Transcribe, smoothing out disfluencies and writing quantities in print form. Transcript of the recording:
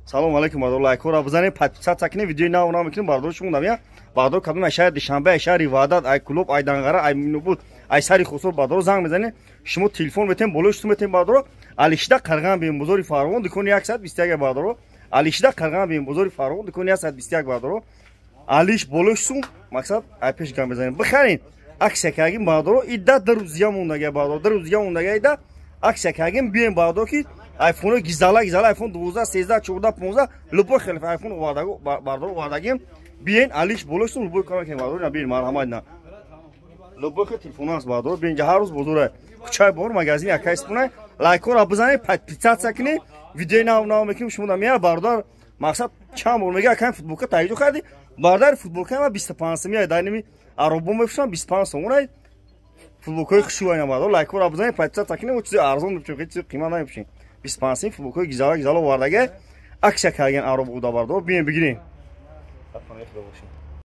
Салом алейкум, бародар, лайкҳоро бизанед, подписаться кунед, видеои нав нав мекунем, бародар. Шумо намия, бародар, кадом ай шаҳри Душанбе, ай шаҳри Ваҳдат, ай Кӯлоб, ай Данғара, ай Минобуд, ай сари Хусур, бародар, занг мезанед, шумо телефон метем, болои шумо метем, бародар. Алишида Қарған бим, бозори Фарғон, дукони 121, бародар. Алишида Қарған бим, бозори Фарғон, дукони 121, бародар. Алиш болои сум, мақсад, ай пеш гам мезанем, бихарин. Акция кардем, бародар, ида 2 рӯз дига мондага, бародар, 2 рӯз дига мондага, ида акция кардем. Биёем, бародар, ки айфоно гизала гизала, айфон 12, 13, 14, 15, любой хеле айфон овардаго, бародар, овардагим. Биёен, алиш болои сум, любой кор мекунем, бародар. Биёен, марҳамат, на любой хел телефон аст, бародар. Биёен, ҳар рӯз бозора, кӯчаи бор, магазини акай спунай. Лайкҳоро бизанед, подписаться кунед, видеои нав нав мекунем. Шумо мея, бародар, мақсад, чанд бор мега: «Акай, футболка таиҷо кардӣ?» Бародар, футболка ма 25 сомия, дар ними аробо мефурӯшам, 25 сомонай футболкаи хушӯ. Бародар, лайкҳоро бизанед, подписаться кунед, мо чизи арзон мепӯшем, хеле чизи қимат намепӯшем. 25 сом футболкаи гизала гизала овардаге, акция карген аробо буда, бародар, биёен, бигирем.